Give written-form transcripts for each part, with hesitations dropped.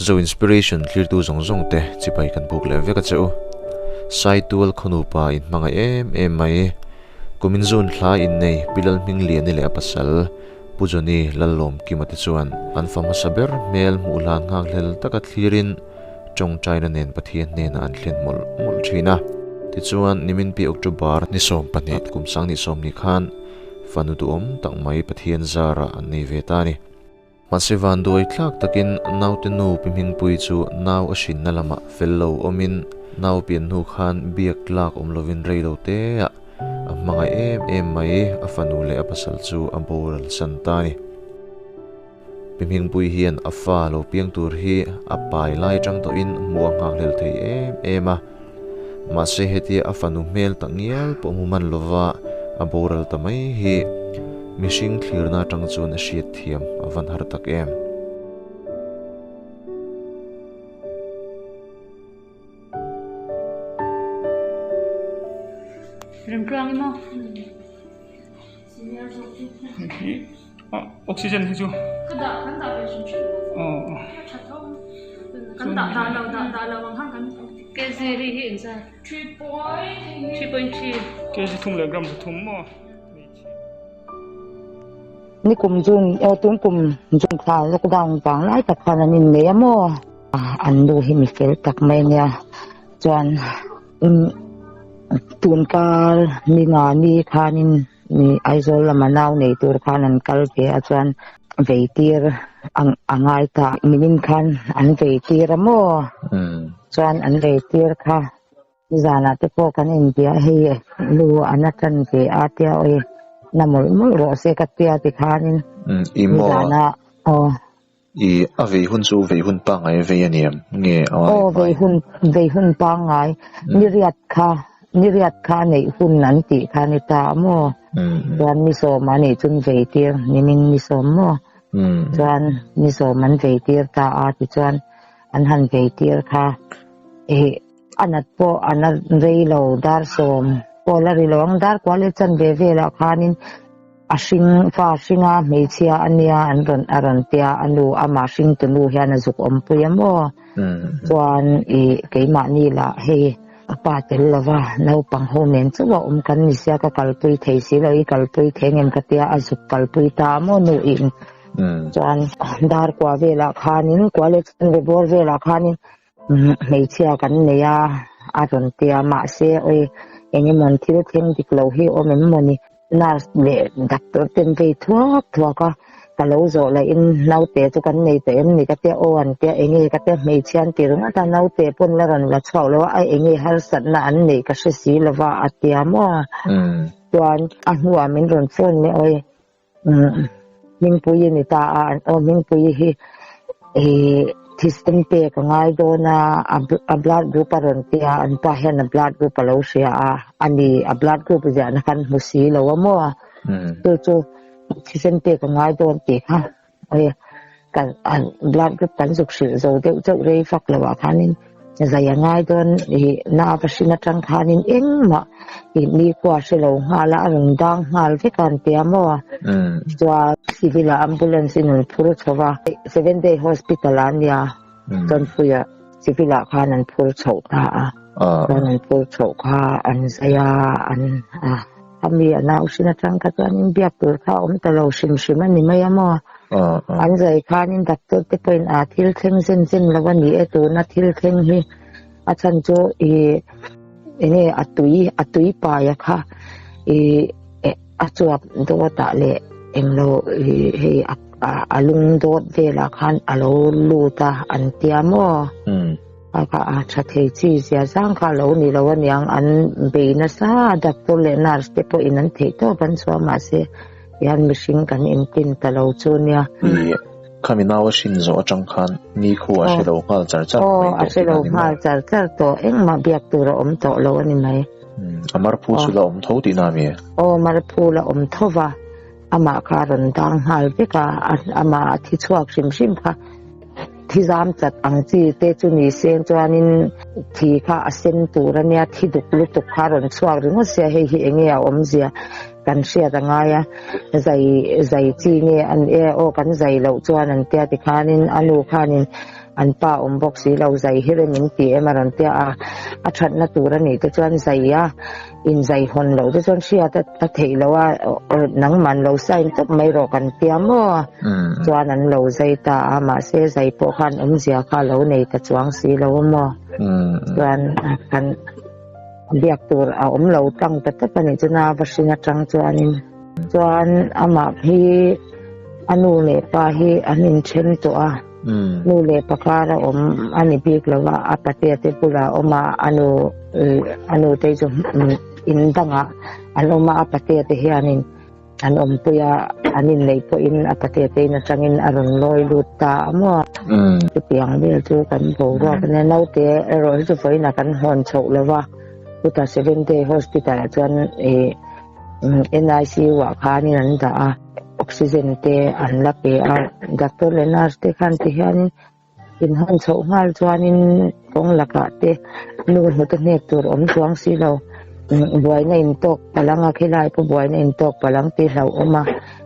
Zo Inspiration thlirtu zawng zawng te chipai kan buk leh vek a che u. Saitual khawnupa in hmangaih em em mai. Kumin zun thla innei Pi Lalhmingliani leh a pasal Pu Johnny Lallawmkima te chuan an fa hmasa ber hmel hmuh hlan nghakhlel taka thlirin tawngtaina nen Pathian hnenah an thlen mawlh mawlh thin a. Tichuan, nimin pi October ni 12 kum sang ni 20 khan fanu duhawm tak mai Pathian zarah an nei ve ta a ni. Mahse vanduai tlak takin naute nu pi Hmingpui chu nau a hrinna lamah fel lo awmin nau pian hnu khan biak tlak awm lovin rei lo teah a hmangaih em em mai a fanu leh a pasal chu a boral san ta a ni. Pi Hmingpui hian a fa lo piang tur hi a pai lai atang tawhin hmuh a nghakhlel thei em em a. Mahse hetia a fanu hmel tak ngial pawh hmu hman lova a boral ta mai hi mihring thlirna atang chuan a hriat thiam a van har tak em. Remtluang emaw? Hi oxygen hi chu Ka dah kan dah ve hrim hrim aw a tha tho kan dah dah lo dah dah lo ang khan kan Kg ri hi engzat? 3.3 Kg thum leh gram thum maw? Ni kum June aw tun kum June thla lockdown vang lai tak khan an innei a maw? An nu hi mi fel tak mai ania chuan tun kar ni nga ni khanin Aizawl lama nau nei tur khan an kal ve a chuan vei tir a ngai ta minin khan an vei tir a maw? Chuan an vei tir kha. Nizanah te pawh kan inbia hei lu an a tan ve a tia awi na mawlh mawlh rawh se ka tia tikhanin nizanah aw. I a vei hun chu vei hun pangngai vei a ni em? Nge a Aw vei hun vei hun pangngai niriat kha niriat kha a neih hun an tih kha a ni ta a maw? Chuan ni sawm a nih chun vei tir nimin ni sawm maw? Chuan ni sawm an vei tir ta a tichuan an han vei tir kha ih A nat pawh a na rei lo, dar sawm pawh la ri lo ang, dar kual leh chan ve velah khanin a hring fa hringa hmeichhia a nia an rawn a rawn tia a nu amah hringtu nu hian a zuk awmpui a maw? Chuan ih keimahni lah hei a pa tel lova naupang ho nen chauh a awm kan ni sia ka kalpui thei si lo i kalpui thei ngem ka tia a zuk kalpui ta a maw nu in chuan dar kua velah khanin kua leh chan ve bawr velah khanin Hmeichhia kan nei a, a rawn ti a, mahse awi eng emaw thil thleng dik lo hi awm em maw ni? Nurse leh doctor ten vei thuak thuak a, ka lo zawh lah in naute chu kan nei tawh em ni ka tia, aw an tia, enge ka tia, hmeichhia an ti ringawt a, naute pawn la rawn la chhuak lo a, a enge harsatna an neih ka hre si lo va a tia maw? Chuan a hnuah min rawn phone leh awi Hmingpui a ni ta a, aw Hmingpui hi ih thisen pek a ngai dawn a, a blood group a rawn ti a, an pa hian a blood group a lo hria a, a ni a blood group ziahna khan hmu si lo a maw, chu chu thisen pek a ngai dawn tih kha oi kan blood group kan zuk hrilh zo deuh chauh rei vak lo ah khanin zai a ngai dawn ih na va hrin atang khanin engmah ih mi khua hre lo nghal a a rawn dang nghal vek a an tia maw chuan civil ah ambulance in an phur chho va seven day hospital ah ania Chawnpuia civil ah khan an phur chhoh ta a chuan an phur chhoh kha an zai a an a ami a nau hrin atang kha chuanin biak tur kha a awm ta lo hrim hrim a ni mai a maw. An zai khanin doctor te pawhin a thil thleng zen zen lo a ni e tuna thil thleng hi a chhan chu ih enge a tui a tui pai a kha ih a chuap dawt ah leh englo ih hei a lung dawt velah khan a lo lut a an tia maw. A kha a tha thei chi zia zang kha a lo ni lo aniang an bei nasa a doctor leh nurse te pawhin an theih tawp an chhuah mahse hian mihring kan intin ta lo chu nia. I khami nau a hrin zawh atang khan ni khu a hre lo nghal char char mai tawh tihna ni maw? Aw a hre lo nghal char char tawh engmah biak tur a awm tawh lo a ni mai. A marphu chu la awm tho tihna a mi? Aw marphu la awm tho va amah kha a rawn dang nghal vek a amah a thi chhuak hrim hrim kha. Thi zam chat ang chi te chu ni seng chuanin thi kha a sen tur a nia, thi duk lutuk kha a rawn chhuak ringawt sia, hei hi enge a awmzia kan hriat a ngai a, zai zai chi nge an e aw kan zai loh chuan an tia tikhanin a nu khanin an pa awm bawk si lo zai hi rem in ti em a rawn tia a, a thatna tur a nih te chuan zai a. Inzai hawn loh te chuan hriat a theih loh a, nangman lo sign tawp mai rawh kan tia maw? Chuan an lo zai ta a, mahse zai pawh khan awmzia kha a lo nei ta chuang si lo a maw? Chuan kan biak tur a awm lo tlang ta tawp a nih chu na va hring atang chuanin. Chuan amah hi a nu leh pa hi an inthen tawh a. Nu leh pa kar a awm a ni bik lo a, a patea te bulah a awm a, a nu a nu te chu in dangah an awm a, a patea te hianin an awmpui a, an inneih pawhin a patea te in atangin a rawn lawi lut ta a maw. Chutiang vel chu kan boruak a nia, naute erawh hi chu vawiinah kan hawn chhoh lo va, chutah Seventh Day Hospital ah chuan ih NICU ah khanin an dah a. Oxygen te an la pe a, doctor leh nurse te khan ti hianin in hawn chhoh nghal chuanin kawng lakah te nu hnute hnek tur awm chuang si lo buaina in tawk palang a khilai pawh buaina in tawk palang tih hlauhawm a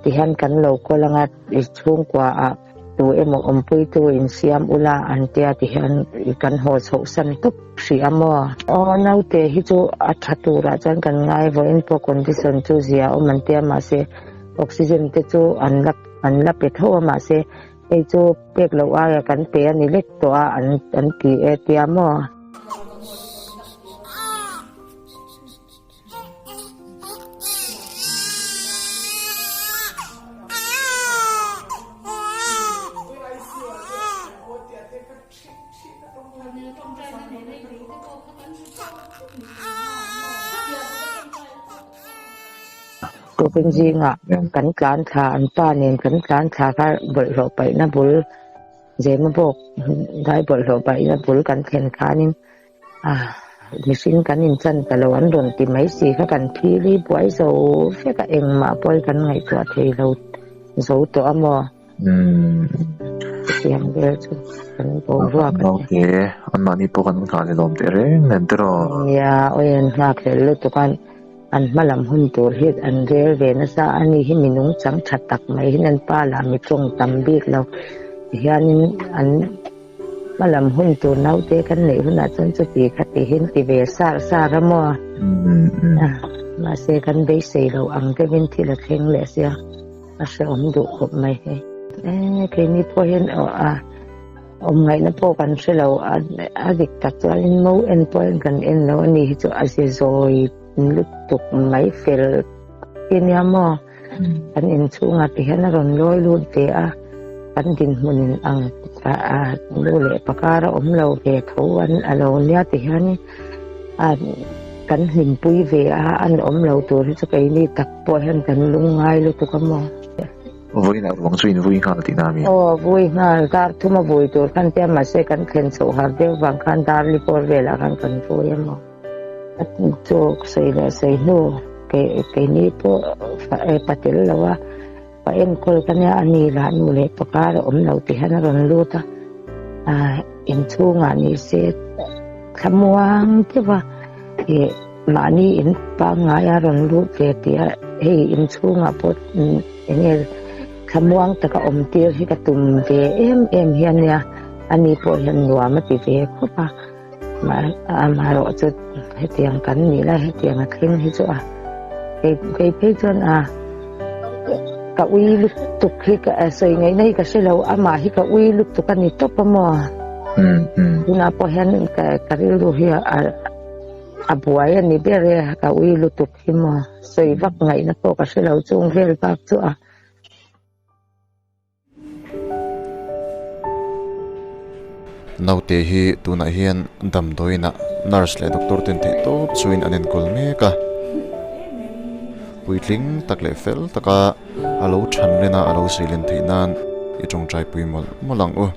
ti hian kan lo kawl anga chhungkua ah tu emaw awmpui tu in siam ula an tia ti hian kan haw chhoh san tawp hrih a maw. Aw naute hi chu a tha turah chuan kan ngai vawiin pawh condition chu zia awm an tia mahse oxygen te chu an la an la pe tho a mahse hei chu pek loh aia kan pe a ni lek tawh a an an ti e tia maw. Tukin zingah kan tlan thla an pa nen kan tlan thla kha bawlhhlawh paihna bul zema bawk dai bawlhhlawh paihna bul kan thlen khanin Mihring kan inchan ta lo an rawn ti mai si kha kan phil hi buai zo vek a engmah pawh hi kan ngaihtuah thei lo zo tawh a maw? Chutiang vel chu kan boruak a ni. Naute anmahni pawh kan nghah leh lawm teh reng nen tiraw? Nia, awi an nghak hlel lutuk a, an hma lam hun tur hi an rel ve nasa a ni hi mi nungchang tha tak mai hian an pa lah mi tawng tam bik lo tihianin an Hma lam hun tur naute kan neih hunah chuan chuti kha tihin ti ve sar sar a maw? Mahse kan beisei loh ang deuhin thil a thleng leh sia, a hrehawm duh khawp mai hei. Keini pawh hian awm ngaihna pawh kan hre lo, a dik tak chuanin mo en pawh hian kan en lo a ni hi chu a ze zawi lutuk mai fel hi nia maw? Kan inchhungah ti hian a rawn lawi lut ve a, kan dinhmun in ang a nu leh pa kar a awm lo ve tho an a lo nia ti hian a kan hlimpui ve a, an awm lo tur hi chu keini tak pawh hian kan lungngai lutuk a maw. Vawiinah ruang chu in vui nghal tihna a mi? Aw, vui nghal, dar thum a vui tur khan tia mahse kan thlen chhoh har deuh vang khan dar li pawr velah khan kan vui a maw. Chu sawi leh sawi hnu keini pawh pa tel lo a, pa enkawl ka nia a ni lah nu leh pa kar a awm lo tih hian a rawn lut a, inchhungah ni se thlamuang deuh a ih mahni in pangngai a rawn lut ve tih a hei inchhungah pawh eng nge thlamuang taka awm tir hi ka tum ve em em hian nia ani pawh hian nuam a ti ve khawp a. Amaherawh chu hetiang kan nih lai hetiang a thleng hi chu a kei phei chuan a ka ui lutuk hi ka sawi ngaihna hi ka hre lo amah hi ka ui lutuk a ni tawp a maw tunah pawh hian ka rilru hi a buai a ni ber e ka ui lutuk hi maw sawi vak ngaihna pawh ka hre lo chung vel bak chu a. Naute hi tunah hian damdawiinah nurse leh doctor ten theih tawp chuin an enkawl mek a, puitling tak leh fel taka a lo than len a, a lo sei len theih nan i tawngtai pui mawlh mawlh ang u.